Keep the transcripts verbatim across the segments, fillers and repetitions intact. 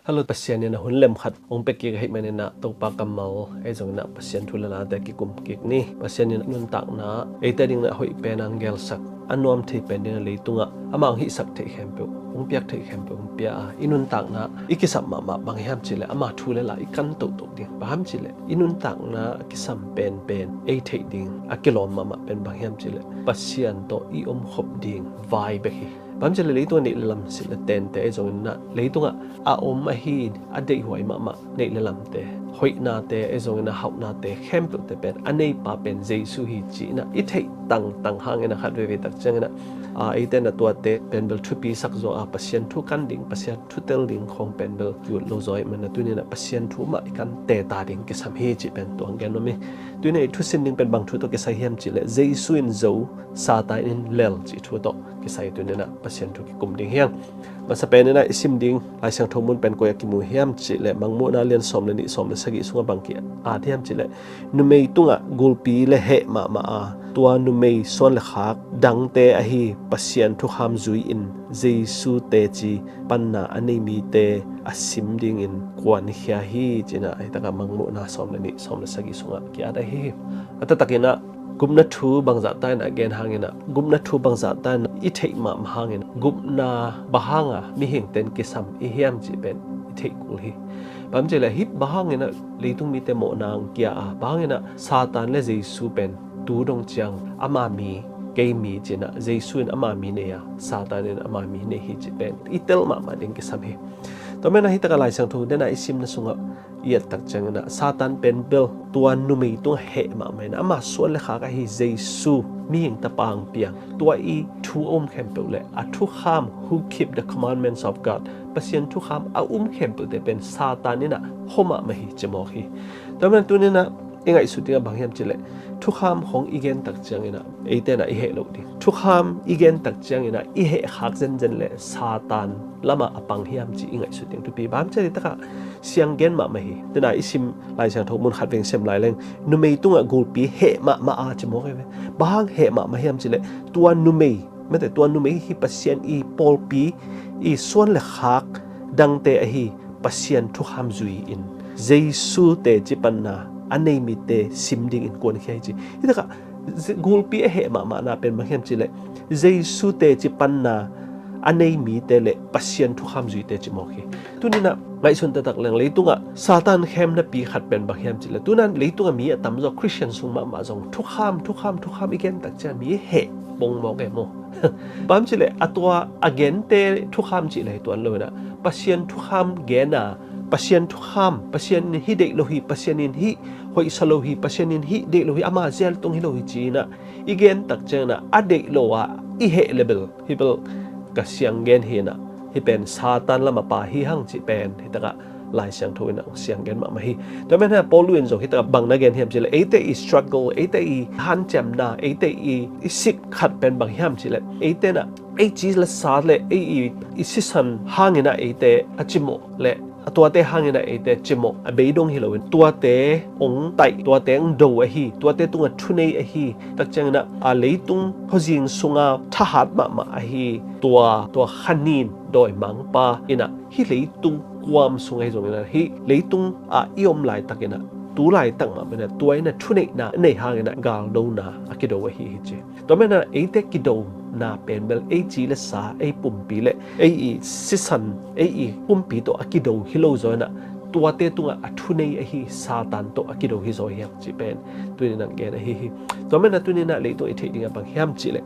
Hello, Pasian in a hun lem khat hong pia kik ahih manin ah Topa kammal ei zongin ah Pasian thu le late kikum kik ni. Pasian in nuntakna eite dingin a hoih pen a gelsak, a nuam thei pen dingin a leitungah amah hong hihsak theih khempeuh, hong piak theih khempeuh hong pia a, i nuntakna i kisam mahmah bang hiam cihleh ama thu le la i kan tohtoh ding. Bang hiam cihleh i nuntakna kisam penpen ei theih ding a kilawm mahmah pen bang hiam cihleh Pasian tawh i omkhop ding vai bek hi. Bang hiam cihleh leitung a neih le lam, silh le tente ei zongin ah leitungah a om ahi a deihhuai mahmah neih le lamte, hoihnate ei zongin ah hauhnate khempeuhte pen a neipa pen Jesu hi ci-in ah i theih tangtang hangin ah khat veivei tak ciangin ah, a, eite in ah tuate pen bel thupi sak zaw a, Pasian thu kan ding, Pasian thu tel ding khong pen bel ki-ut lo zaw ahih manin ah tuni in ah Pasian thu mah i kan teta ding kisam hi cih pen tua hong gen nuam hi. Tuni in ah i thusin ding pen bang thu tawh kisai hiam cihleh Jesu in zo, Satan in lel cih thu tawh kisai tuni in ah Pasian thu kikum ding hi hang. Masa pen in ah i sim ding Lai Siangtho mun pen koi ah kimu hiam cihleh Mangmuhna lian sawm le nih, sawm le sagih sungah bang ki-at hiam cihleh numei tungah gulpi le heh mahmah a, tua numei suan le khak dangte ahi Pasian thukham zui-in Jesu teci panna a nei mite a sim dingin kuankhia hi ci-in ah, hi takah Mangmuhna sawm le nih, sawm le sagih sungah ki-at ahi hi. A taktakin ah gupna thu bangzahta in a gen hangin ah, gupna thu bangzahta in i theih mahmah hangin ah, gupna bang hanga mihingte in kisam i hiam cih pen i theih kul hi. Bang hiam cihleh hih bang hangin ah leitung mite mawhna hong kia a, bang hangin ah Satan le Jesu pen tu dong ciang ama mi, kei mi ci-in ah, Jesu in ama mi nei a, Satan in ama mi nei hi cih pen i tel mahmah ding kisam hi. Tua manin ah hi takah Lai Siangtho den a i simna sungah i et tak ciangin ah Satan pen bel tua numei tungah heh mahmah in ah ama suan le khak ahi Jesu, mihing tapa hong piang, tua i thu a um khempeuh le a thukham, who keep the commandments of God, Pasian thukham a um khempeuhte pen Satan in ah hua mahmah hi ci mawk hi. Tua manin tuni in ah i ngaihsut dingah bang hiam cihleh thukham khong i gen tak ciangin ah eite in ah i heh loh ding, thukham i gen tak ciangin ah i heh khak zenzen leh Satan lamah a pang hiam cih i ngaihsut ding thupi. Bang hiam cihleh hi takah siang gen mahmah hi. Tuni in ah i sim Lai Siangtho mun khat vei sem lai leng numei tungah gulpi heh mahmah a ci mawk hi ve. Bang hang heh mahmah hiam cihleh tua numei, mate, tua numei hi Pasian i pawlpi i suan le khak dangte ahi Pasian thukham zui-in Jesu teci panna a nei mite sim dingin kuankhia hi ci. Hi takah gulpi a heh mahmahna pen bang hiam cihleh Jesu teci panna a nei mite le Pasian thukham zuite ci mawk hi. Tuni in ah ngaihsun taktak leng leitungah Satan khemnapi khat pen bang hiam cihleh, tuni in ah leitungah mi a tamzaw Khristian sung mahmah zong thukham, thukham, thukham i gen tak ciang mi heh bong mawk e maw. Bang hiam cihleh a tua a gente thukham cih le hi tuan lo in ah, Pasian thukham gen a, Pasian thukham, Pasian in hih deih lo hi, Pasian in hih hoihsa lo hi, Pasian in hih deih lo hi, ama zia tung hi lo hi ci-in ah i gen tak ciangin ah a deih lo ah i heh le bel, hi bel ka siang gen hi in ah, hih pen Satan lamah pa hi hang cih pen hi takah Lai Siangtho in ah siang gen mahmah hi. Tua manin ah Paulu in zong hi takah bang na gen hiam cihleh eite i struggle, eite i hanciamna, eite i, i sik khat pen bang hiam cihleh eite in ah ei ci le sa le ei i, i sisan hangin ah eite a cimawh le a tuate hangin ah eite cimawh a bei dong hi loin tuate hong taih, tuate hong do ahi, tuate tungah thunei ahi tak ciangin ah a leitung khuazing sunga thahat mahmah ahi tua, tua khanin dawimangpa in ah hih leitung kuam sung ahi zongin ah, hih leitung ah i om laitakin ah tu laitak mahmah in ah tua in ah thuneihna a nei hangin ah galdona a kido ahi hi ci. Tua manin ah eite kidona pen bel ei ci le sa, ei pumpi le ei i sisan, ei i pumpi tawh a kido hi lo zaw in ah tuate tungah a thunei ahi Satan tawh a kido hi zaw hi hang cih pen tuni in ah gen ahi hi. Tua manin ah tuni in ah leitung i theih dingah bang hiam cihleh,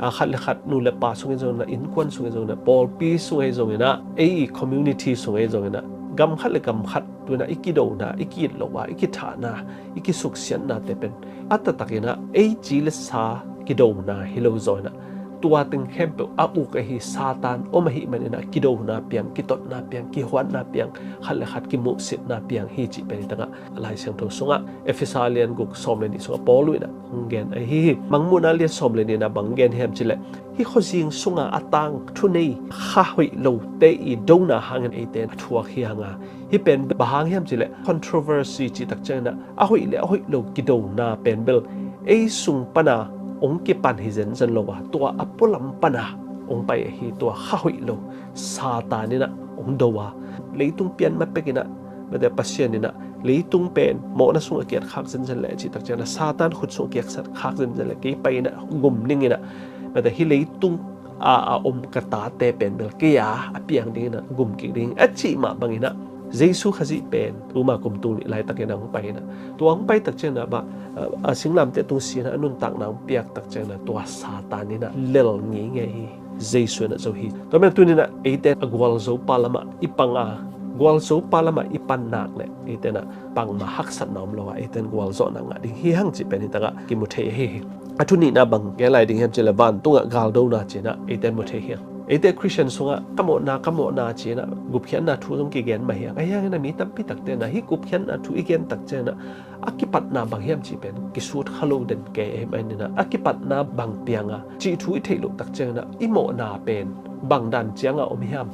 a, khat le khat nu le pa sung ahi zongin ah, innkuan sung ahi zongin ah, pawlpi sung ahi zongin ah, ei i community sung ahi zongin ah, gam khat le gam khat tuni in ah i kidona, i ki-it loh a, i kithahna, i kisuksiatnate pen a taktakin ah ei ci le sa kidona hi lo zaw in ah tua teng khempeuh a uk ahi Satan om ahih manin ah kidona piang, kitotna piang, kihuatna piang, khat le khat kimuhsitna piang hi cih pen hi takah Lai Siangtho sungah Efesa lian guk sawm le nih sungah Paulu in ah hong gen ahi hi. Mangmuhna lian sawm le nihna bang gen hiam cihleh hih khuazing sunga a tang thunei kha hoih lote i dona hangin eite a thuak hi hang a, hih pen bang hang hiam cihleh controversy cih tak ciangin ah a hoih le a hoih lo kidona pen bel ei sung pana hong kipan hi zenzen lo a, tua a pualam pana hong pai ahi, tua kha hoih lo Satan in ah hong do a, leitung pian ma pek in ah, mate, Pasian in ah leitung pen mawhna sungah kiat khak zenzen leh cih tak ciangin ah, Satan khut sungah kiat khak zenzen leh kei pai in ah gum ning in ah, mate, hih leitung a, a om ka tate pen bel kei a, a piang ding in ah gum kik ding a cih mah bangin ah, Jesu Khazih pen tuma kum tul nih laitakin ah hong pai in ah, tua hong pai tak ciangin ah, bah, a, a singlamteh tung si in ah a nuntakna hong piak tak ciangin ah, tua Satan in ah lel ngei ngei hi. Jesu in ah zo hi. Tua man tuni in ah eite a gualzo pa lamah i pang a, gualzo pa lamah i pan nak leh eite in ah pang mah haksatna om lo a, eite in gualzawhna ngah ding hi hang cih pen hi takah kimu thei ahi hi. A thu nihna bang gen lai ding hiam cih leh, vantungah galdona ci in ah eite in mu thei hi hang. Eite Khristian sungah ka mawhna, ka mawhna ci in ah gupkhiatna thu zong kigen mah hi hang. Ahi hangin ah mi tampi takte in ah hih gupkhiatna thu i gen tak ciangin ah, a kipatna bang hiam cih pen kisut kha lo den kei ahih manin ah, a kipatna bang piang a cih thu i theih loh tak ciangin ah, i mawhna pen bang dan ciang a om hiam?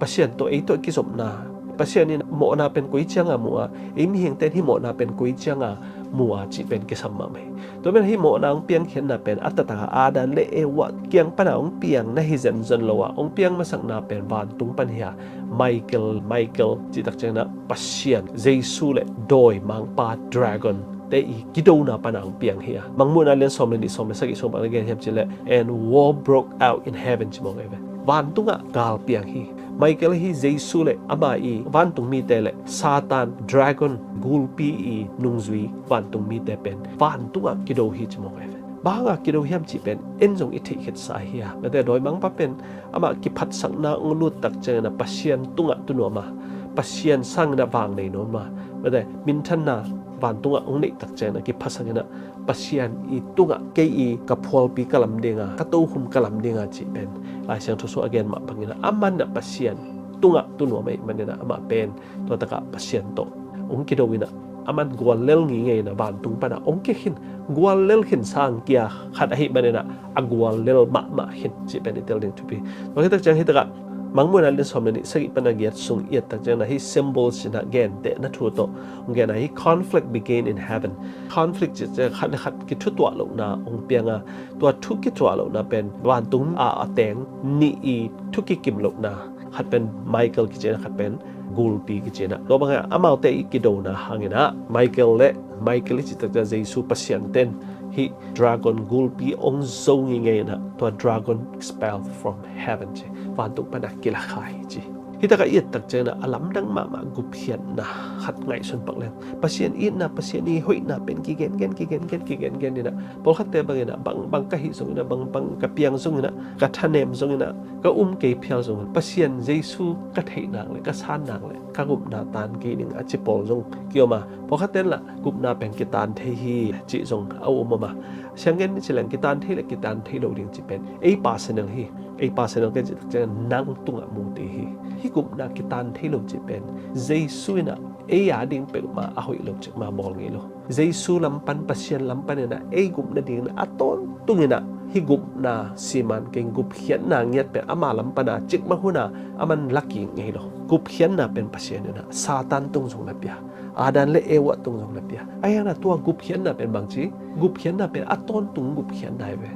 Pasian tawh, ei tawh kizopna, Pasian in mawhna pen koi ciang a mu a, ei mihingte in hih mawhna pen koi ciang a mu a cih pen kisam mahmah hi. Tua man hih mawhna hong piangkhiatna pen a taktak a Adam le Eva kiang pan a hong piang na hi zenzen lo a, hong piang masakna pen vantung pan hi a, Michael, Michael cih tak ciangin ah Pasian, Jesu le dawimangpa dragon te i kidona pan a hong piang hi a. Mangmuhna lian sawm le nih, sawm le sagih sung bang na gen hiam cih leh, "And war broke out in heaven," ci mawk ei ve. Vantungah gal piang hi. Michael hi Jesu le ama i vantung mite le Satan, dragon, gulpi i nungzui vantung mite pen vantungah kido hi ci mawk ei ve. Bang hangah kido hiam cih pen en zong i theih khitsa hi a. Mate, dawimangpa pen amah kiphatsakna hong lut tak ciangin ah Pasian tungah tu nuam a, Pasian sangin ah vang nei nuam a, mate, minthanna vantungah hong neih tak ciangin ah kiphasak in ah, Pasian i tungah kei i ka phualpi ka lam ding a, ka tokhom ka lam ding a cih pen Lai Siangtho sung a gen mah bangin ah, aman ah Pasian tungah tu nuam ahih manin ah, amah pen tua takah Pasian tawh hong kido in ah, aman guallel ngingei in ah vantung pan a hong kikhin, guallel khin sang kia khat ahih manin ah, a guallel mahmah khin cih pen i tel ding thupi. Tua hi tak ciang hi takah Mangmuhna lian sawm le nih, sagih pan a giat sung i et tak ciangin ah, hih symbols in ah gentehna thu tawh hong gen a, hih conflict begin in heaven. Conflict cih ciang khat le khat kithutuah lohna hong piang a, tua thu kithutuah lohna pen vantung a, a teng nih i thu kikim lohna, khat pen Michael kici in ah, khat pen gulpi kici in ah. Tua bangah amaute i kidona hangin ah, Michael le, Michael i cih tak ciang Jesu Pasian ten hih dragon gulpi hong zo ngingei in ah, tua dragon expel from heaven ci, vantung pan a kilakha hi ci. Hi takah i et tak ciangin ah, a lamdang mahmah gupkhiatna khat ngaihsun pak leng, Pasian itna, Pasian i hoihna pen kigengen, kigengen, kigengen in ah, pawlkhatte bangin ah, bang, bang ka hih zongin ah, bang, bang ka piang zongin ah, ka thanem zongin ah, ka um kei phial zongin ah, Pasian Jesu ka theih nak le, ka san nak le, ka gupna tan kei ning a ci pawl zong kiom a, pawlkhatte in lah gupna pen kitan thei hi cih zong a um om a. Sianggen ni ci leng, kitan thei le kitan thei lo ding cih pen ei personal hi. Ei personal ka cih tak ciang nang tungah mu te hi. Hih gupna kitan thei lo cih pen Jesu in ah ei a ding peuhmah a hoih lo cih mah bawl ngei lo. Jesu lam pan, Pasian lam pan in ah ei gupna ding in ah a tawntung in ah hih gupna siman keng gupkhiatna ngiat pen ama lam pan a cikmah hun a aman la kik ngei lo. Gupkhiatna pen Pasian in ah Satan tung zong na pia, Adam le Eva tung zong na pia. Ahi hangin ah tua gupkhiatna pen bangci, gupkhiatna pen a tawntung gupkhiatna hi ve.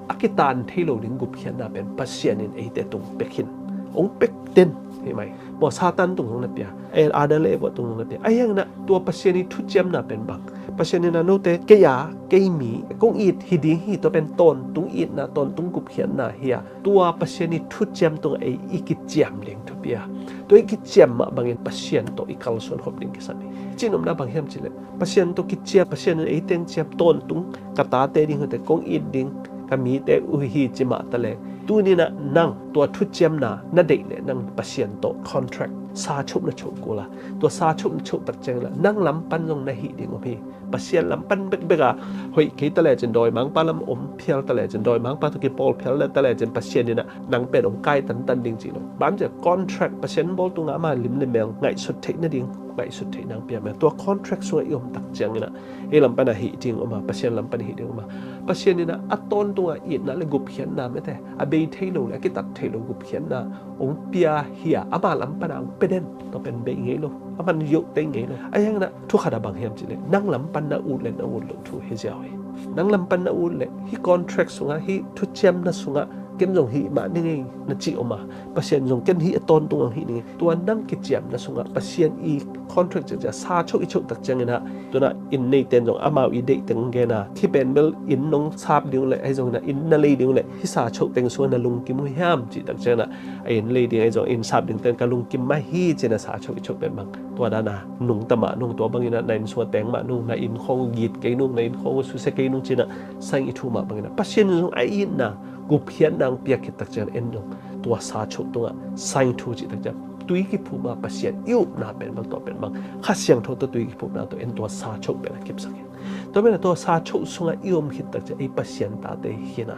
A kitan thei lo ding gupkhiatna pen Pasian in eite tung pek hin. Hong pek den hi mai. Maw, Satan tung zong na pia, eh, Adam le Eva tung zong na pia. Ahi hangin ah tua Pasian i thuciamna pen bang? Pasian in ah note, kei a, kei mi, kong it hi ding hi, tua pen tawntung itna, tawntung gupkhiatna hi a, tua Pasian i thuciam tungah ei i kiciam ding thupi a, tua i kiciam mah bangin Pasian tawh i kalsuan khop ding kisam hi. Cihnopna bang hiam cih leh, Pasian tawh kiciam, Pasian in ei teng ciam, tawntung ka tate ding hi, tua kong it ding, ka mite uh hi ci mah ta leng, tuni in ah nang tua thuciamna na deih leh nang Pasian tawh contract, sa chop na chop kul a, tua sa chop na chop tak ciangin ah nang lam pan zong na hih ding om hi. Pasian lam pan bekbek a hoih kei ta lecin, dawimangpa lam om phial ta lecin, dawimangpa tawh kipawl phial ta lecin, Pasian in ah nang pen hong kai tantan ding ci lo. Bang hang hiam cih leh contract, Pasian bawl tungah ama lim le mel ngaihsut theih nading, ngaihsut theih nang pia mel. Tua contract sungah i om tak ciangin ah ei lam pan a hih ding om a, Pasian lam pan a hih ding om a. Pasian in ah a tawntung a itna le gupkhiatna, mate, a bei thei lo le a kitat thei lo gupkhiatna hong pia hi a, ama lam pan a hong pia den, tua pen bei ngei lo, aman yoh tei ngei lo. Ahi hangin ah thu khat a bang hiam cih leh, nang lam pan na ut le na ut loh thu hi ziau hi. Nang lam pan na ut leh hih contract sungah, hih thuciamna sungah Ken zong hih mah ning ei na cih om a, Pasian zong ken hih a tawntung ang hih ning ei. Tua nang kiciamna sungah Pasian i contract ciangciang sa choh i choh tak ciangin ah, tunah inn neiten zong amau i deih teng gen a, hih pen bel inn nong sap ding uh leh, ahi zongin ah inn na lei ding uh leh hih sa choh teng sungah na lungkim uh hiam cih tak ciangin ah, a inn lei ding ahi zong inn sap ding teng ka lungkim mah hi ci-in ah sa choh i choh pen bang, tua dan a nungta mah nung, tua bangin ah na inn sungah teng mah nung, na inn khawng uh git kei nung, na inn khawng uh susia kei nung ci-in ah sang i thu mah bangin ah Pasian in zong a itna gupkhiatna hong piak khit tak ciangin en dong, tua sa choh tungah sang i thu cih tak ciang tui kiphum a Pasian i upna pen bang, tua pen bang Kha Siangtho tawh tui kiphumna tawh en tua sa choh pen a kipsak hi. Tua pen a tua sa choh sungah i om khit tak ciang ei Pasian tate hi khin a,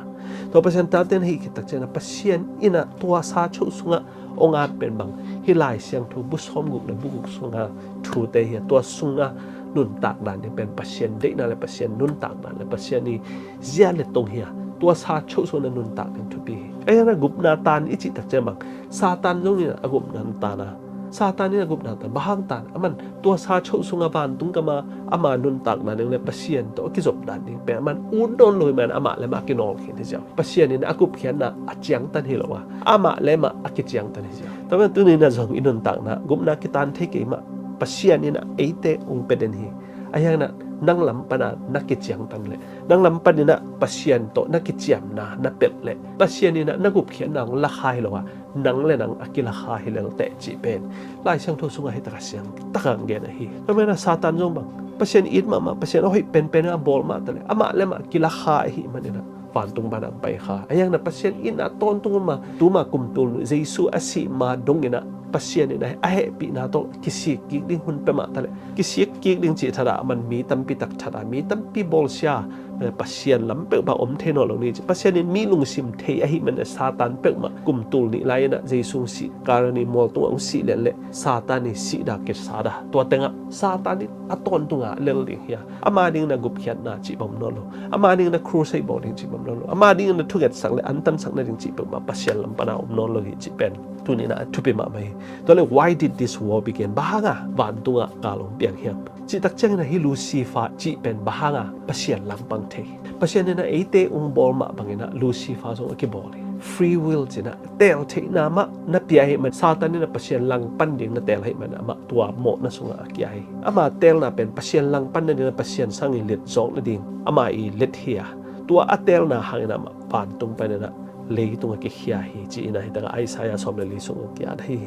tua Pasian tate na hih khit tak ciang a Pasian in ah tua sa choh sungah hong at pen bang, hih Lai Siangtho bu sawmguk le bu guk sunga thute hi a, tua sunga nuntak dan ding pen Pasian deihna le Pasian nuntak dan le Pasian i zia le tong hi a, tua sa choh sungah na nuntak ding thupi hi. Ahi hang a gupna tan i cih tak ciang bang, Satan zong in a gupna tan a, Satan in a gupna tan, bang hang tan, aman tua sa choh sungah vantung gam a ama nuntak dan ding le Pasian tawh a kizop dan ding pen aman ut nawn lo hi man, amah le amah a kinawl khin hi ziau. Pasian in a gupkhiatna a ciangtan hi lo a, amah le amah a kiciangtan hi ziau. Tua pen tuni in ah zong i nuntakna gupna kitan thei kei mah, Pasian in ah eite hong pia den hi. Ahi hang ah nang lam pan a na kiciangtan leh, nang lam panin ah Pasian tawh na kiciamna na pelh leh, Pasian in ah na gupkhiatna hong lakha hi lo a, nang le nang a kilakha hi lel teh cih pen Lai Siangtho sungah hih tak a siang tak a hong gen ahi. Tua manin ah Satan zong bang, Pasian it mahmah, Pasian a hoih penpen a bawl mah taleh, amah le amah kilakha ahih manin ah vantung pan a hong pai kha. Ahi hang ah Pasian itna tawntung ma, tuma kum tul Jesu a sih ma dongin ah Pasian in ah a hehpihna tawh kisik kik ding hun pia mah taleh, kisik kik ding cih thadah aman mi tampi tak thadah, mi tampi bawlsia, eh, Pasian lam peuhmah om thei nawn lo ni ci. Pasian in mi lungsim thei ahih manin ah Satan peuhmah kum tul nih lai-in ah Jesu hong sih, Kalvari mual tungah hong sih lian leh Satan i sihdah kisada. Tua tengah Satan in a tawntung a lel ding hi a, ama dingin a gupkhiatna cih bang om nawn lo, ama dingin a crusade bawl ding cih bang om nawn lo, ama dingin a thungetsak le antansak nading cih peuhmah Pasian lam pan a om nawn lo hi cih pen tuni in ah a thupi mahmah hi. Tua leh, why did this war begin? Bang hang a vantung ah gal hong piang hiam? Cih tak ciangin ah hih Lucifer cih pen bang hang a Pasian langpang thei? Pasian in ah eite hong bawl mah bangin ah Lucifer zong a kibawl hi. Free will ci-in ah teel theihna mah na pia ahih man, Satan in ah Pasian langpan ding na teel ahih man amah tua mawhna sungah a kia hi. Ama teelna pen Pasian langpan nading ah Pasian sangin let zawk nading ama i let hi a, tua a teelna hangin amah vantung panin ah leitung a kikhia hi ci-in ah hih tak ah Isaiah sawm le li sung a ki-at hi.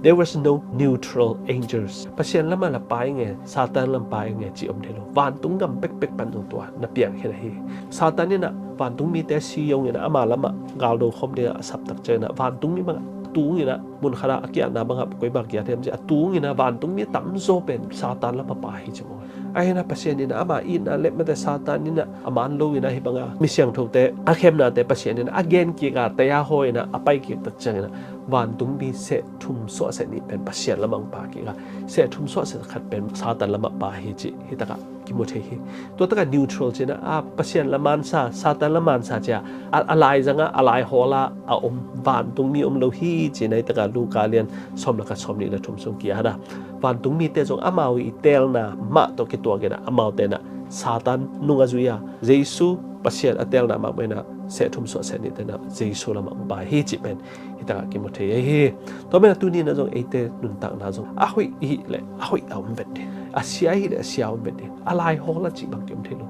There was no neutral angels. Pasian lam a la pai nge, Satan lam pai nge cih om thei lo. Vantung gam pekpek pan zong tua na piang khin ahi. Satan in ah vantung mite si zongin ah ama lam ah galdo khawm ding a sap tak ciangin ah vantung mi bang a tung in ah mun khat ah a ki-atna bang ah koi bang ki-at hiam ci a tung in ah vantung mi tamzaw pen Satan lam a pai hi ci maw. Ahi hang ah Pasian in ah ama itna leh mate Satan in ah a man lo in ah hih bang a mi siangthote a khemnate Pasian in ah a gen kik a, taya haw in ah a pai kik tak ciangin ah vantung mi seh thum suah seh nih pen Pasian lam ah hong pai kik a, seh thum suah seh khat pen Satan lam ah pai hi cih hih tak ah kimu thei hi. Tua tak ah neutral ci-in ah, a, Pasian la mansa, Satan la mansa ci a, a, a laizang ah, a laihawl ah a om vantung mi om lo hi ci-in ah hih tak ah Luka lian sawm le khat, sawm nih le thum sung ki-at a, vantung mite zong amau i teelna mah tawh kituak in ah amaute in ah Satan nung a zui a, Jesu Pasian a teelna mah bangin ah seh thum suah seh nihte in ah Jesu lam ah hong pai hi cih pen hih tak ah kimu thei ahi hi. Tua manin ah tuni in ah zong eite nuntakna zong a hoih i hih leh a hoih a om vet ding, a sia i hih leh a sia a om vet ding, a laihawl ah cih bang ki-om thei lo.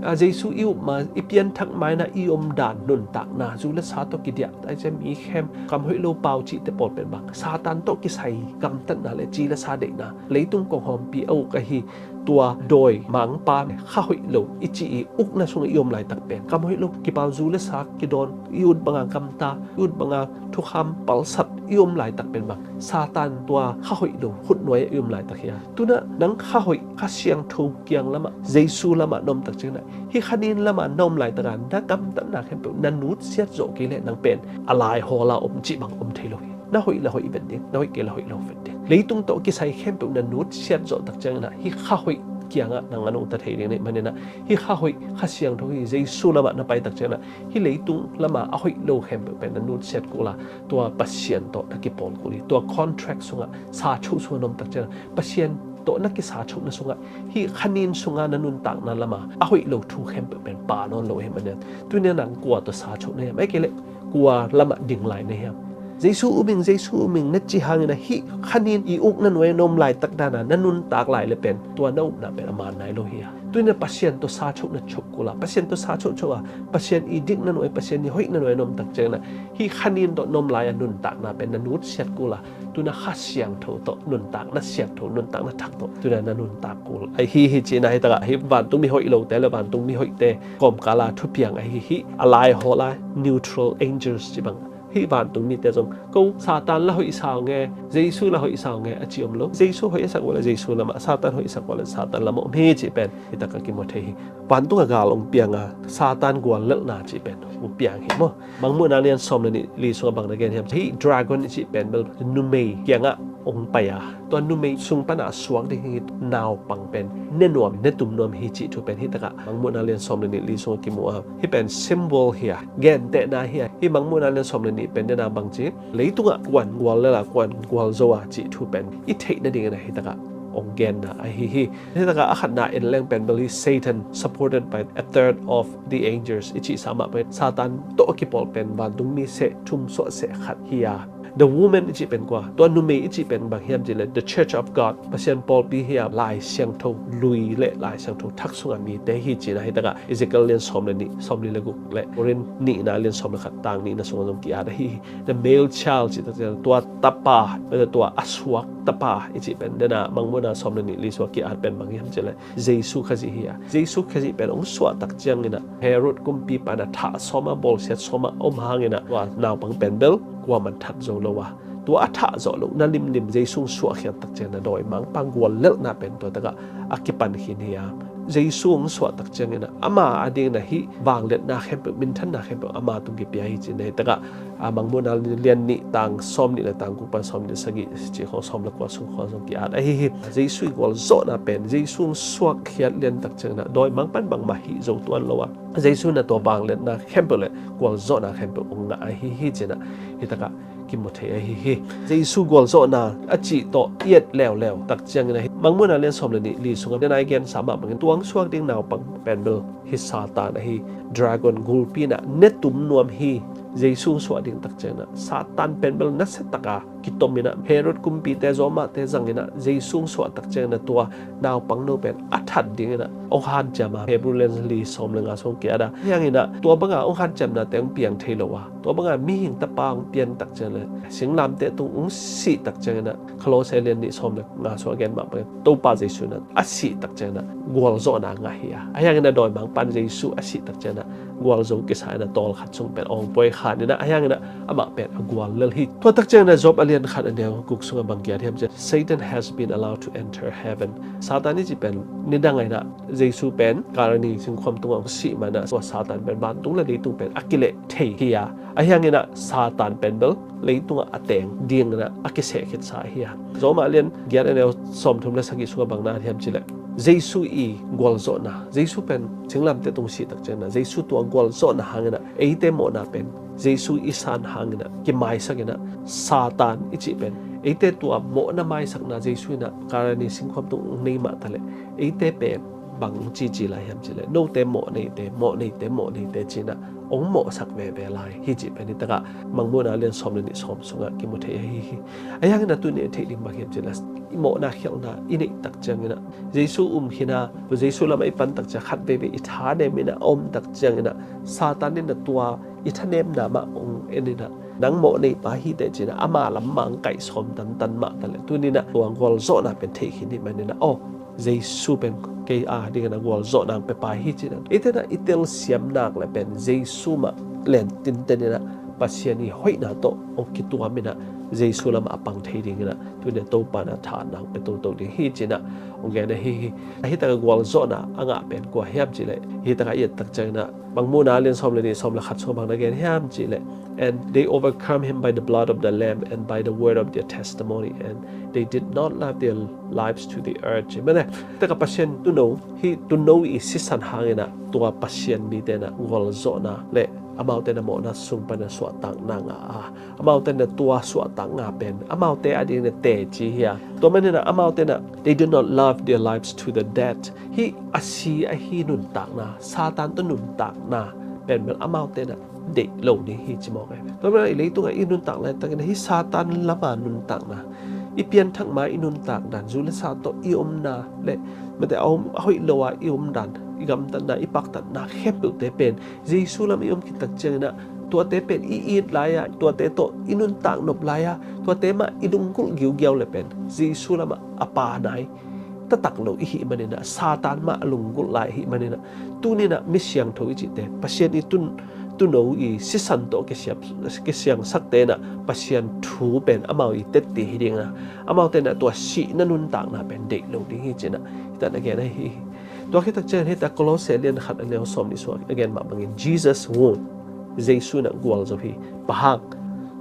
A, Jesu i up ma, i pianthak ma in ah i om dan nuntakna zu le sa tawh kidiah, a, ci a, mi khem, kam hoih lo pau cihte pawl pen bang, Satan tawh kisai gamtatna le ci le sa deihna, leitung kong hawmpi a uk ahi tua dawi mangpa, kha hoih lo i cih i ukna sungah i om laitak pen, kam hoih lo kipau, zu le sa kidawn, i ut banga gamta, i ut banga thukham palsat i om laitak pen bang, Satan tua kha hoih lo khutnuai ah i om laitak hi a. Tu-in ah nang kha hoih, Kha Siangtho kiang lamah, Jesu lamah na om tak ciangin ah, hih kha nin lamah na om laitak a na gamtatna khempeuh na nutsiat zawh kei leh nang pen a laihawl ah om cih bang om thei lo hi. Na hoih la hoih vet ding, na hoih kei la hoih lo vet ding. Leitung tawh kisai khempeuh na nutsiat zawh tak ciangin ah hih kha hoih kiangah nang a nungta thei ding na hih manin ah, hih kha hoih, Kha Siangtho hi, Jesu lamah na pai tak ciangin ah hih leitung lamah a hoih lo khempeuh pen na nutsiat kul a, tua Pasian tawh na kipawl kul hi. Tua contract sungah, sa choh sungah na om tak ciangin ah, Pasian tawh na kisa chohna sungah, hih kha nin sungah na nuntakna lamah a hoih lo thu khempeuh pen pha nawn lo ahih manin ah, tuni-in ah nang kua tawh sa choh na hiam? Ahih kei leh kua lamah ding lai na hiam? Jesu um ing, Jesu um ing na ci hangin a hih khanin i ukna nuai na om laitak dana na nuntak lai le pen tua na upna pen a man nai lo hi a. Tuina Pasian tawh sa chok na chok kula, Pasian tawh sa chok chok a, Pasian i dikna nuai, Pasian i hoihna nuai na om tak ciangin a hih khanin tawh na om lai a nuntakna pen na nutsiat kula, tuna Kha Siangtho tawh nuntakna siangtho, nuntakna thak tawh tuna na nuntak kul ahi hi. Cina hi takah hih vantung mi hoih lote le vantung mi hoihte kawmkala thupiang ahi hi. A lai haw lai neutral angels ci bang, hih vantung mite zong ko Satan la hoih sau nge, Jesu la hoih sau nge a ci om lo. Jesu hoih a sak wale Jesu lama, Satan hoih a sak wale Satan lama om hi ci pen hi takah kimu thei hi. Vantung a gal ong piang a Satan gual lelhna ci pen ong piang hi maw? Mangmuhna lian sawm le nih li sungah bang na gen hiam? Hih dragon i cih pen bel numei kiangah ong pai a, tua numei sung panah suak ding hi. Naupang pen ne nuam, ne tum nuam hi cih thu pen hi takah Mangmuhna lian sawm le nih li sungah kimu a, hih pen symbol hi a, gentehna hi a. Hih Mangmuhna lian sawm le nih pen dena bang ci, leitungah kuan gual lel a, kuan gual zo a cih thu pen i theih nadingin a hi takah ong genna ahi hi. Hi takah a khatna en leng pen bel hi Satan supported by a third of the angels i cihsa mah pen Satan tawh a kipawl pen vantung mi seh thum suah seh khat hi a. The woman i cih pen kua, tua numei i cih pen bang hiam cih le the church of God, Pasian pawlpi hi a, Lai Siangtho lui le Lai Siangtho thak sunga mite hi cina hi takah Ezekiel lian sawm le nih, sawm li le guk le Korin nihna lian sawm le khat tang nihna sungah zong ki-at ahi hi. The male child cih takciang tua tapa, tua a suak tapa i cih pen dena Mangmuhna sawm le nih li sungah ki-at pen bang hiam cih le Jesu Khazih hi a. Jesu Khazih pen ong suah tak ciangin a Herod kumpipa in a thah sawm a, bawlsiat sawm a om hangin a tua naupang pen bel kuaman that zo lo a, tua a thah zawh lohna limlim Jesu ong suah khiat tak ciangin a dawimangpa gual lelhna pen tua takah a kipan khin hi a. Jesu ong suah tak ciangin a ama adingin a hih vangliatna khempeuh, minthanna khempeuh ama tung kipia hi cina hi takah a Mangmuhna lian nih tang sawm nih le tang guk pan sawm nih le sagih cih khawng, sawm le kua sung khawng zong ki-at ahi hi. Jesu i gualzawhna pen Jesu ong suak khiat lian tak ciangin a dawimangpa in bangmah hih zo tuan lo a, Jesu in a tua vangliatna khempeuh le gualzawhna khempeuh ong ngah ahi hi cina hi takah kimu thei ahi hi. Jesu gualzawhna a cih tawh i et leuleu tak ciangin a hih Mangmuhna lian sawm le nih li sungah dena i gensa mah bangin tua ong suak ding naupang pen bel hih Satan ahi, dragon gulpi in a ne tum nuam hi. Jesu ong suah ding tak ciangin a Satan pen bel nasia taka kitom in a Herod kumpite zawmahte zangin a Jesu ong suah tak ciangin a tua naupangno pen a that dingin a ong hanciam a, Hebrew lian li sawm le nga sung ki-at a. Ahi hangin a tua banga ong hanciamnate ong piang thei lo a, tua banga mihing tapa ong pian tak ciangin le singlamteh tung ong sih tak ciangin a Kolose lian nih sawm le nga sung a gen mah bangin Topa Jesu in a a sih tak ciangin a gualzawhna ngah hi a. Ahi hangin a dawimangpa in Jesu a sih tak ciangin a gualzo kisa in a tawlkhat sung pen awng puaikhan in a, ahi hangin a amah pen a gual lel hi. Tua tak ciangin a Job a lian khat a neu guk sungah bang ki-at hiam cih le Satan has been allowed to enter heaven. Satan i cih pen nidang a in a Jesu pen Kalvari singkhuam tungah ong sih man a tua Satan pen vantung le leitung pen a kileh thei hi a. Ahi hangin a Satan pen bel leitungah a teng dingin a a kiseh khitsa hi a. Roma lian giat a neu sawmthum le sagih sungah bang na hiam cih le Jesu i gualzawhna, Jesu pen singlamteh tung sih tak ciangin a Jesu tua gualzawhna hangin a eite mawhna pen Jesu i san hangin a kimaisak in a Satan i cih pen eite tua mawhna maisakna Jesu in a Kalvari singkhuam tung ong nei mah ta le eite pen bang cici lai hiam cih le note mawh neite, mawh neite, mawh neite ci in a ong mawhsak veve lai hi cih pen hi takah Mangmuhna lian sawm le nih sawm sungah kimu thei ahi hi. Ahi hangin a tuni a theih ding bang hiam cih le i mawhna khialhna i neih tak ciangin a Jesu um khin a, tua Jesu lamah i pan tak ciang khat veivei i thanem in a om tak ciangin a Satan in a tua i thanemna mah ong en in a nang mawh neipa hi teh ci in a ama lam mah ong kaih sawm tantan mah ta le tuni in a tua gualzawhna pen theih khin hi man in a aw Jesu pen kei a dingin a gualzawhna ong pia pa hi ci in a. Eite in a i telsiam nak le pen Jesu mah len tinten in a Pasian i hoihna tawh ong kituam in a Jesu lamah a pang thei dingin a tuni a Topa in a thahatna ong pia toto ding hi ci in a ong gen ahi hi. Ahi takah gualzawhna a ngah pen kua hiam cih le hi takah i et tak ciangin a Mangmuhna lian sawm le nih sawm le khat sungah bang na gen hiam cih le And they overcome him by the blood of the Lamb and by the word of their testimony, and they did not love their lives to the earth. Ci mene, takah Pasian tuuno, hih tuuno i sisan hangin a tua Pasian mite in a gualzawhna le amaute in a mawhna sung pan a suahtakna ngah a, amaute in a tua suahtakna pen amaute a dingin a teci hi a. Tua manin a amaute in a they did not love their lives to the death. Hih a si ahi nuntakna, Satan tawh nuntakna pen bel amaute in a deih lo ding hi ci mawk e. Tua manin ah i leitungah i nuntak laitakin ah hih Satan lama nuntakna, i pianthak ma i nuntak dan, zu le sa tawh i omna le mate a om a hoih lo a i om dan, i gamtatna, i paktatna khempeuhte pen Jesu lam i om khit tak ciangin ah tuate pen i it lai-ah, tuate tawh i nuntak nop lai-ah, tuate mah i lunggulh giugiau le pen Jesu lamah a pa nai taktak lo i hih manin ah, Satan mah a lunggulh lai i hih manin ah, tuni-in ah mi siangtho i cihte, Pasian i tun tuuno i sisan tawh kisiap, kisiangsakte in ah Pasian thu pen amau i tette hi ding a, amaute in ah tua sihna nuntakna pen deih lo ding hi ci-in ah hih tan a gen ahi hi. Tua khit tak ciangin hih tak Kolose lian khat a neu sawm nih sungah a gen mah bangin, Jesus won, Jesu in ah gualzo hi. Bang hang?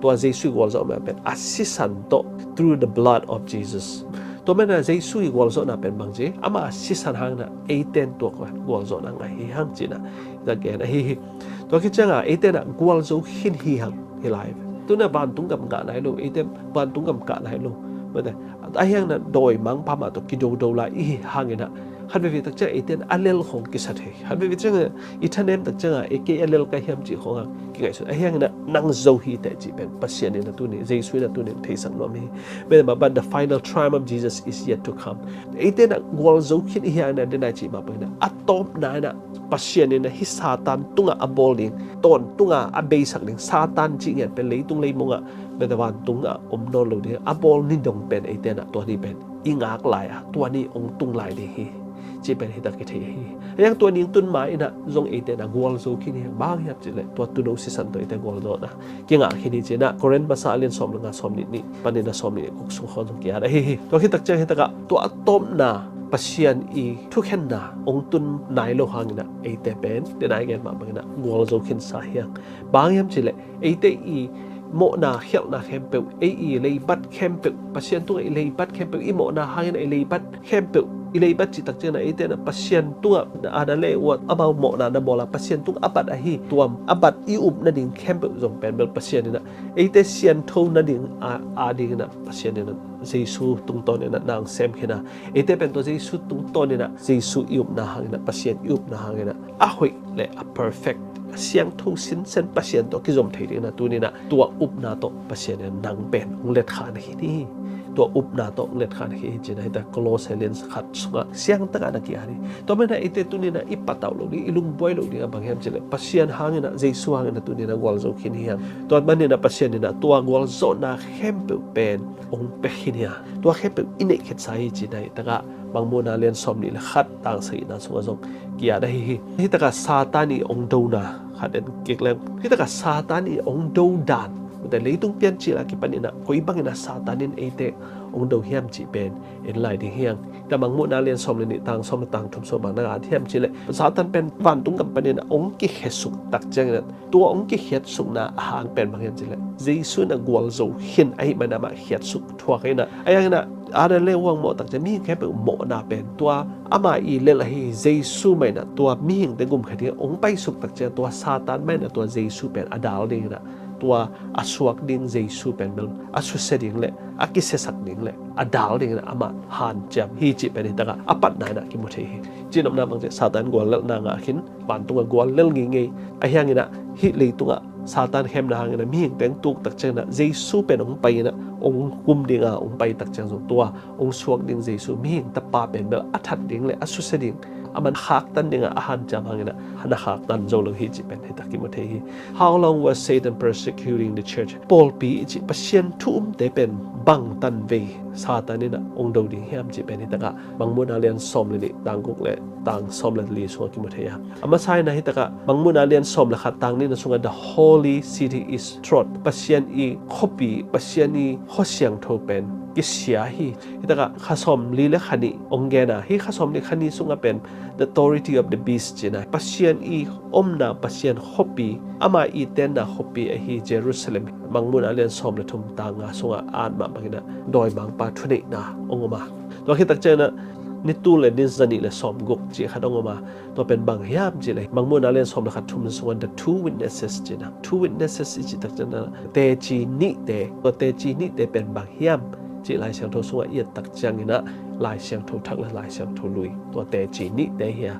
Tua Jesu i gualzawhna pen a sisan tawh, through the blood of Jesus. Tua manin ah Jesu i gualzawhna pen bang ci, ama a sisan hangin ah eite in tua gualzawhna ngah hi hang ci-in ah hih tak gen ahi hi. Tua khit ciangin eite in ah gualzo khin hi hang hi lai. Tu-in ah vantung gam ngah nai lo, eite vantung gam ngah nai lo. Mate, ahi hangin ah dawimangpa mah tawh kidodo lai i hi hangin ah, khat veivei tak ciangin eite in a lel khawng kisa thei. Khat veivei ciangin i thanem tak ciangin, e, kei a lel ka hiam cih khawng a kingaihsun. Ahi hangin ah nang zo hi teh cih pen Pasian in ah tuni, Jesu in ah tuni theisak nuam hi. But the final triumph of Jesus is yet to come. Eite in ah gualzo khin i hi hangin ah, denai cih mah bangin ah, a tawpna in ah Pasian in ah hih Satan tungah a bawl ding, tawntung a a beisak ding, Satan cih ngiat pen leitung leimong ah, mate, vantung ah om nawn lo ding a bawl ni dong pen eite in ah tua ni pen i ngak lai-a, tua ni hong tung lai ding hi cih pen hih tak kithei hi. Ahi hang tua ni hong tun ma-in ah zong eite in ah gualzo khin hi hang. Bang hang hiam cih leh tua tuuno sisan tawh eite gualzawhna kingah khin hi ci-in ah Korin masa a lian sawm le nga, sawm nih nih panin ah sawm nih nih guk sung khawng zong ki-at ahi hi. Tua khit tak ciangin hih tak ah tua a tawpna Pasian i thukhenna hong tun nai lo hangin ah eite pen denai gen mah bangin ah gualzo khinsa hi hang. Bang hang hiam cih leh eite i mawhna khialhna khempeuh, ei i leibat khempeuh, Pasian tungah i leibat khempeuh, i mawhna hangin ah i leibat khempeuh, i leibat cih tak ciangin ah eite in ah Pasian tungah, Adam le Eva amau mawhna na bawl a, Pasian tungah a bat ahi, tua a bat i up nading khempeuh zong pen bel Pasian in ah eite siangtho nading a, a dingin ah Pasian in ah Jesu tungtawnin ah na hong sem khin a, eite pen tua Jesu tungtawnin ah, Jesu i upna hangin ah, Pasian i upna hangin ah a hoih le a perfect, a siangtho sinsen Pasian tawh kizom thei dingin ah tuni-in ah tua upna tawh Pasian in ah nang pen hong letkha na khin hi. Tua upna tawh hong letkha na khin hi ci-in ah hih tak Kolose lian khat sungah siangtak a na ki-at hi. Tua manin ah eite tuni-in ah i patauh loh ding, i lungbuai loh ding ah bang hiam cih leh Pasian hangin ah, Jesu hangin ah tuni-in ah gualzo khin hi hang. Tua manin ah Pasian in ah tua gualzawhna khempeuh pen hong pia khin hi hang. Tua khempeuh i neih khitsa hi ci-in ah hih tak ah Mangmuhna lian sawm nih le khat, tang sagihna sungah zong ki-at ahi hi. Hih tak ah Satan i hong dona khat en kik leng, hih tak ah Satan i hong do dan, mate, leitung piancil a kipanin ah koi bangin ah Satan in eite hong do hiam cih pen en lai ding hi hang. Hih tak Mangmuhna lian sawm le nih, tang sawm le tang thum sung bang na at hiam cih leh, Satan pen vantung gam panin ah hong kikhiatsuk tak ciangin ah, tua hong kikhiatsukna a hang pen bang hiam cih leh Jesu in ah gualzo khin ahih manin amah khiatsuk thuak in ah, ahi hangin ah Adam le Eva hong mawh tak ciang, mihing khempeuh mawhna pen tua ama i lel ahi Jesu mah in ah tua mihingte gum khat hi hong paisuk tak ciang, tua Satan mah in ah tua Jesu pen a dal dingin ah, tua a suak ding Jesu pen bel a susia ding le a kisiasak ding le a dal dingin ah amah hanciam hi cih pen hih tak ah a patna in ah kimu thei hi. Cihnopna bang ci, Satan guallelhna ngah khin, vantung ah guallel ngeingei. Ahi hangin ah hih leitung ah Satan khemna hangin ah mihingte hong tuk tak ciangin ah Jesu pen hong pai in ah hong kum ding a hong pai tak ciang zong tua hong suak ding Jesu, mihing Tapa pen bel a that ding le a susia ding, aman khaktan ding a a hanciam hangin ah na khaktan zo lo hi cih pen hih tak kimu thei hi. How long was Satan persecuting the church? Pawlpi i cih Pasian thu umte pen bangtan vei Satan in ah hong do ding hiam cih pen hih tak ah Mangmuhna lian sawm le nih, tang guk le tang sawm le li sungah kimu thei a. A masa in ah hih tak ah Mangmuhna lian sawm le khat, tang nihna sungah, "The holy city is trodden." Pasian i khuapi, Pasian i khua siangtho pen kisia hi. Hih tak ah kha sawm li le kha nih hong gen a, hih kha sawm li kha nih sungah pen the authority of the beast ci-in ah, Pasian i omna, Pasian khuapi, ama i tenna khuapi ahi Jerusalem, Mangmuhna lian sawm le thum, tang nga sungah a at mah bangin ah dawimangpa thuneihna hong om a. Tua khit tak ciangin ah ni tul le ni zanih le sawm guk cih khat hong om a, tua pen bang hiam cih leh Mangmuhna lian sawm le khat, thum sungah the two witnesses ci-in ah, two witnesses i cih tak ciangin ah teci nihte, tua teci nihte pen bang hiam cih Lai Siangtho sungah i et tak ciangin ah Lai Siangtho Thak le Lai Siangtho Lui, tua teci nihte hi a.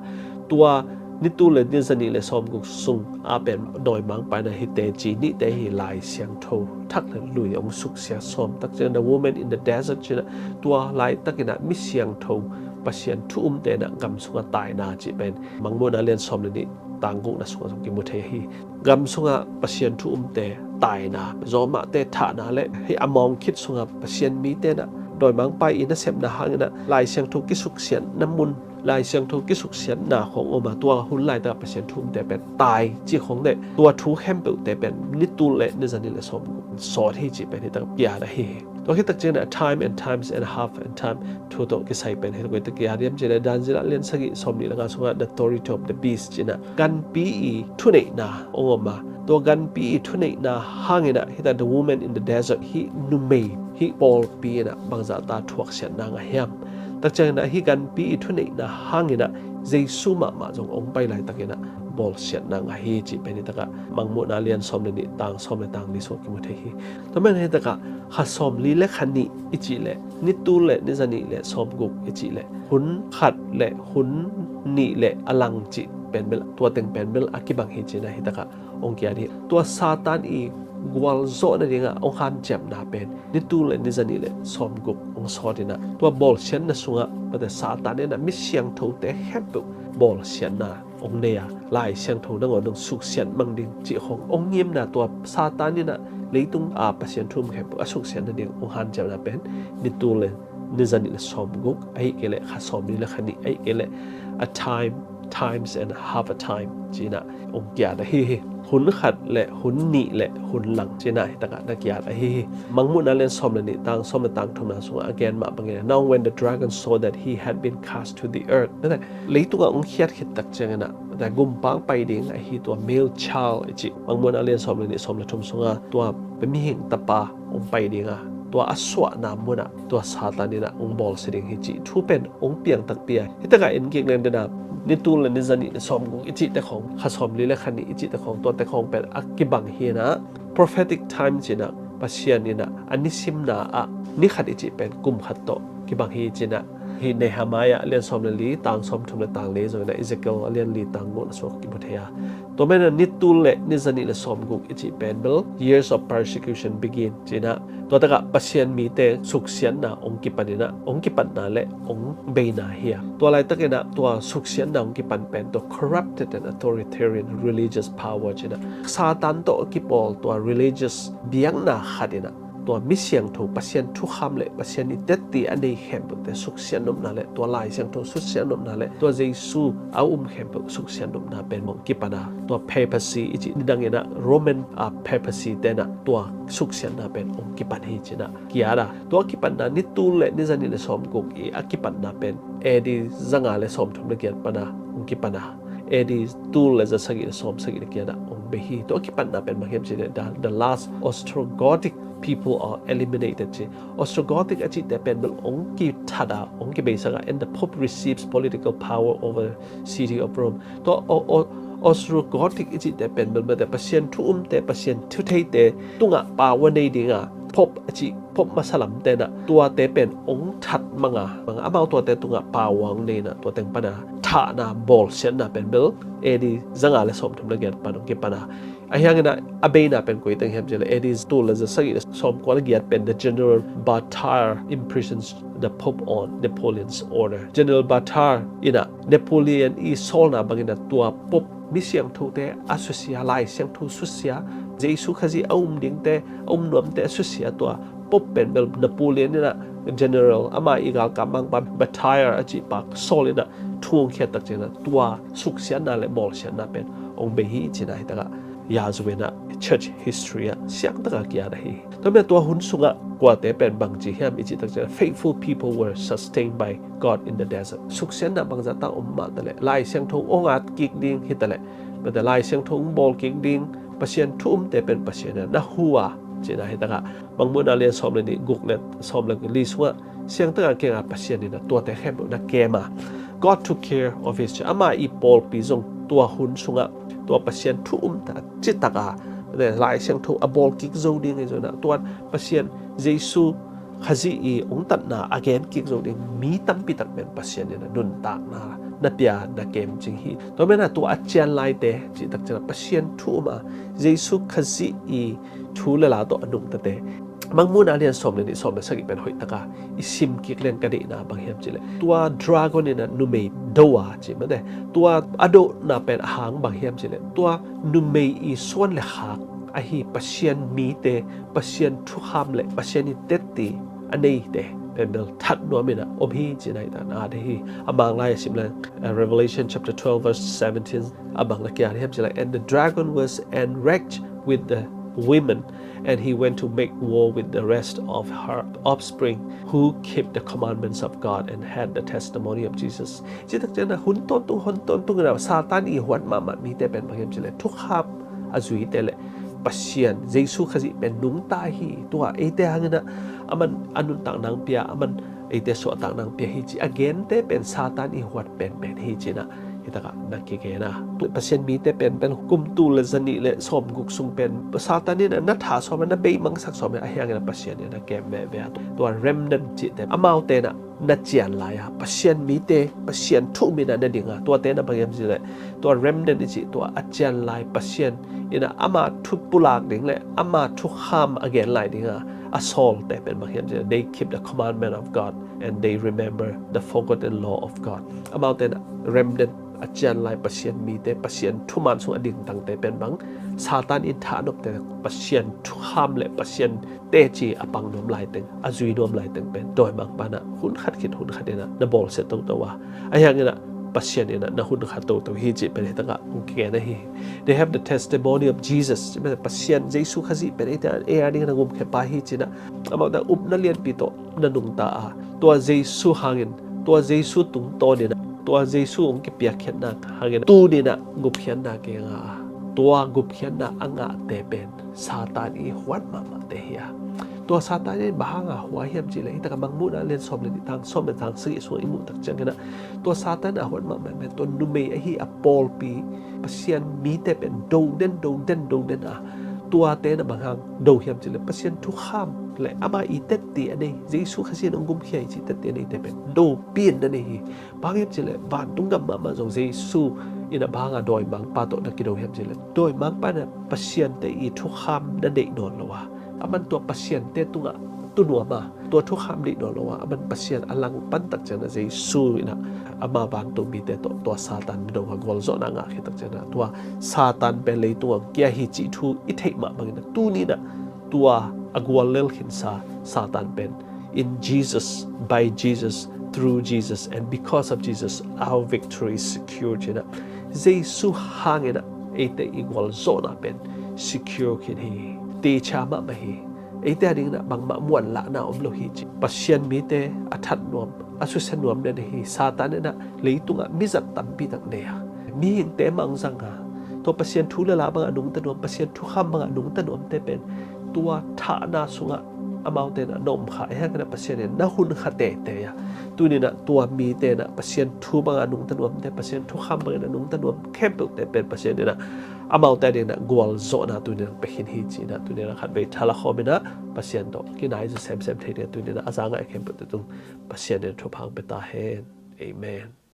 Tua Ni tul le ni zanih le sawmguk sung a pen dawimangpaina hi teci nihte hi Lai Siangtho thak le lui hong suksiat sawm. Tak ciang the woman in the desert ci-in ah tua laitakin ah mi siangtho Pasian thu umte in ah gam sungah taina cih pen Mangmuhna lian sawm le nih tang gukna sungah zong kimu thei hi. Gam sungah Pasian thu umte taina, zawmahte thahna le hih a mawng khit sungah Pasian mite in ah dawimangpa i nasepna hangin ah Lai Siangtho kisuksiatna mun, Lai Siangtho kisuksiatna khawng om a, tua hun laitak Pasian thu umte pen tai cih khawng le tua thu khempeuhte pen ni tul le ni zanih le sawmguk sawt hi cih pen hi tak pian ahi hi. Tua khit tak ciangin a time and times and a half and time thu tawh kisai pen hi tak, tua kiat hiam cih le Daniel lian sagih sawm nih le nga sungah the authority of the beast ci-in ah ganpi i thuneihna hong om a, tua ganpi i thuneihna hangin ah hi tak the woman in the desert hih numei hih pawlpi in ah bangzah ta thuaksiatna ngah hiam? Tak ciangin ah hih ganpi i thuneihna hangin ah Jesu mahmah zong hong pai laitakin ah bawlsiatna ngah hi cih pen hi tak ah Mangmuhna lian sawm le nih tang sawm le tang li sungah kimu thei hi. Tua manin hi tak ah kha sawmli le kha nih i cih le ni tul le ni zanih le sawmguk i cih le hun khat le hun nih le a lang cih pen bel, tua teng pen bel a kibang hi ci-in ah hi tak ah hong kiat hi. Tua Satan i gualzawh nadingah hong hanciamna pen ni tul le ni zanih le sawmguk hong sawt in ah tua bawlsiatna sungah mate Satan in ah mi siangthote khempeuh bawlsiatna hong nei a, Lai Siangtho nangawn hong suksiat mang ding cih khawng hong ngimna, tua Satan in ah leitung a Pasian thu um khempeuh a suksiat nading hong hanciamna pen ni tul le ni zanih le sawmguk, ahih kei leh kha sawmli le kha nih, ahih kei leh a time, times and half a time ci-in ah hong kiat ahi hi. Hun khat le hun nih le hun lang ci-in ah hi tak ah na kiat ahi hi. Mangmuhna lian sawm le nih tang sawm le tang thumna sungah a gen mah bangin ah, now when the dragon saw that he had been cast to the earth, leitungah hong khiat khit tak ciangin ah gumpang pai ding ahi tua male child i cih Mangmuhna lian sawm le nih sawm le thum sungah tua mihing tapa hong pai ding a, tua a suahna munah tua Satan in ah hong bawlsia ding hi cih thu pen hong piang takpi a, hi tak ah en kik leng den ah ni tul le ni zanih le sawmguk i cihte khawng, kha sawmli le kha nih i cihte khawng, tuate khawng pen a kibang hi in ah prophetic time ci-in ah Pasian in ah a nisimna ah ni khat i cih pen kum khat tawh kibang hi ci-in ah hih Nehemiah lian sawm le li tang sawm thum le tang li zong in ah Ezekiel a lian li tang gukna sungah kimu thei a. Tua manin ah ni tul le ni zanih le sawmguk i cih pen bel years of persecution begin ci-in ah tua tak ah Pasian mite suksiatna hong kipan in ah, hong kipatna le hong beina hi a. Tua laitakin ah tua suksiatna hong kipan pen tua corrupted and authoritarian religious power ci-in ah Satan tawh a kipawl tua religious biakna khat in ah tua mi siangtho, Pasian thukham le Pasian i tetti a nei khempeuhte suksiat nopna le tua Lai Siangtho suksiat nopna le tua Jesu a um khempeuh suksiat nopna pen hong kipan a, tua papacy i cih nidang in ah Roman a papacy te in ah tua suksiatna pen hong kipan hi ci-in ah kiat a. Tua kipatna ni tul le ni zanih le sawmguk i a kipatna pen A D zanga le sawmthum le giat pan a hong kipan a, A D tul le zasagih le sawmsagih le giat ah hong bei hi. Tua kipatna pen bang hiam cih le the, the last Ostrogotic people are eliminated ci. Ostrogotic a cihte pen bel hong kithat a, hong kibeisak a, and the Pope receives political power over city of Rome. Tua o, o, Ostrogotic i cihte pen bel mate Pasian thu umte, Pasian thu theite tungah power nei ding a, Pope a cih, Pope masa lamte in ah tuate pen hong that mang a, mang a, amau tuate tungah power hong nei in ah tua teng pan a thahna bawlsiatna pen bel A D zanga le sawmthum le giat pan hong kipan a. Ahi hangin ah a beina pen koi teng hiam cih le A D tul le zasagih le sawmkua le giat pen the General Berthier imprisons the Pope on Napoleon's order. General Berthier in ah Napoleon i sawlna bangin ah tua Pope mi siangthote a susia, Lai Siangtho susia, Jesu Khazih a um dingte, a um nuamte a susia tua Pope pen bel Napoleon in ah General ama i galkap mangpa Berthier a cihpa sawl in ah thu hong khiat tak ciangin ah tua suksiatna le bawlsiatna pen hong bei hi ci-in ah hi tak ah yazuen ah church history ah siang tak a kiat ahi hi. Tua manin tua hun sungah kuate pen bangci hiam i cih tak ciangin ah faithful people were sustained by God in the desert. Suksiatna bangzah ta om mah ta leh Lai Siangtho hong at kik ding hi ta leh, mate Lai Siangtho hong bawl kik ding, Pasian thu umte pen Pasian in ah na hu a ci-in ah hi tak ah Mangmuhna lian sawm le nih guk le sawm le li sungah siang tak a kiang a Pasian in ah tuate khempeuh na kem a. God took care of his church. Ama i pawlpi zong tua hun sungah tua Pasian thu um ta citak a, Lai Siangtho a bawl kik zo ding hi zong in ah tua Pasian Jesu Khazih i hong tatna a gen kik zo ding mi tampi tak pen Pasian in ah nuntakna na pia na kem cing hi. Tua manin ah tua a cian laite cih takciang ah Pasian thu um a, Jesu Khazih i thu le la tawh a nungtate, Mangmuhna lian sawm le nih, sawm le sagih pen hoih taka i sim kik leng ka deihna bang hiam cihleh, tua dragon in ah numei do a ci mate, tua a dohna pen a hang bang hiam cihleh, tua numei i suan le khak ahi Pasian mite, Pasian thukham le Pasian i tetti a neite pen bel that nuam in ah om hi cihna hi ta na ding hi. A Manglai a sim leng, uh, Revelation chapter twelve verse seventeen, a bang na kia hiam cihleh, "And the dragon was enraged with the woman, and he went to make war with the rest of her offspring who keep the commandments of God and had the testimony of Jesus." Cih takciang ah hun tawntung, hun tawntung in ah Satan i huat mahmah mite pen bang hiam cihleh, thukham a zuite le Pasian, Jesu Khazih pen nungta hi. Tua eite hangin ah aman a nuntak nang pia, aman eite suahtak nang pia hi ci a gente pen Satan i huat penpen hi ci-in ah hi takah na kigen a. Pasian mite pen pen kum tul le zanih le sawmguk sung pen Satan in ah na thah sawm a, na beimangsak sawm a, ahi hangin ah Pasian in ah kem veve a. Tua remnant cihte amaute in ah na cian lai a, Pasian mite, Pasian thu um in ah na ding a, tuate in ah bang hiam cihleh, tua remnant i cih tua a cian lai Pasian in ah ama thu pulak ding le ama thukham a gen lai ding a, a sawlte pen bang hiam cihleh, they keep the commandment of God and they remember the forgotten law of God. Amaute in ah remnant, a cian lai Pasian mite, Pasian thuman sung a dingtangte pen bang, Satan in thahnopte, Pasian thukham le Pasian teci a pang nuam laiteng, a zui nuam laiteng pen dawimangpa in ah hun khat khit hun khat in ah na bawlsia toto a, ahi hangin ah Pasian in ah na hun kha toto hi cih pen hi takah hong kigen ahi. They have the testimony of Jesus. Pasian Jesu Khazih pen eite a, ei a dingin a gumkhiapa hi ci-in ah amaute upna lianpi tawh na nungta a, tua Jesu hangin, tua Jesu tungtawnin ah, tua Jesu hong kipiakkhiatna hangin tuni-in ah gupkhiatna kei a ngah a, tua gupkhiatna a ngahte pen Satan i huat mahmahte hi a. Tua Satan in bang hanga hua hiam cihleh, hi takah Mangmuhna lian sawm le nih, tang sawm le tang sagih sungah i muh takciangin ah, tua Satan a huat mahmah pen tua numei ahi a pawlpi, Pasian mite pen do den, do den, do den a, tuate in ah bang hang do hiam cihleh, Pasian thukham le ama i tetti a nei, Jesu Khazih in hong gumkhia hi cih tetti a neite pen dopi in na nei hi. Bang hiam cihleh, vantung gam mahmah zong Jesu in ah bang hanga dawimangpa tawh na kido hiam cihleh, dawimangpa in ah Pasiante i thukham na neih nawn lo a, aman tua Pasiante tungah tu nuam a, tua thukham neih nawn lo a, aman Pasian a langpan takciangin ah Jesu in ah ama vantung mite tawh tua Satan na do a, gualzawhna ngah khit takciangin ah tua Satan pen leitungah kia hi cih thu i theih mah bangin ah tuni-in ah tua a guallel khinsa Satan pen, in Jesus, by Jesus, through Jesus, and because of Jesus, our victory is secure ci-in ah, Jesu hangin ah eite i gualzawhna pen secure khin hi. Teci mahmah hi. Eite a dingin ah bangmah muanlahna om lo hi ci. Pasian mite a that nuam, a susia nuam den hi. Satan in ah leitungah mizat tampi tak nei a, mihingte mangzang a, tua Pasian thu le la bangah nungta nuam, Pasian thukham bangah nungta nuamte pen tua thahna sungah amaute in ah na om kha, ahi hangin ah Pasian in na hun kha teitei a. Tuni-in ah tua mite in ah Pasian thu bangah nungta nuamte, Pasian thukham bangin ah nungta nuam khempeuhte pen Pasian in ah amaute a dingin ah gualzawhna tuni-in ah pia khin hi ci-in ah, tuni-in ah khatvei thalak khawm in ah Pasian tawh kinai zaw semsem thei dingin ah, tuni-in ah a za ngai khempeuhte tung Pasian in ah thupha hong pia ta hen. Amen.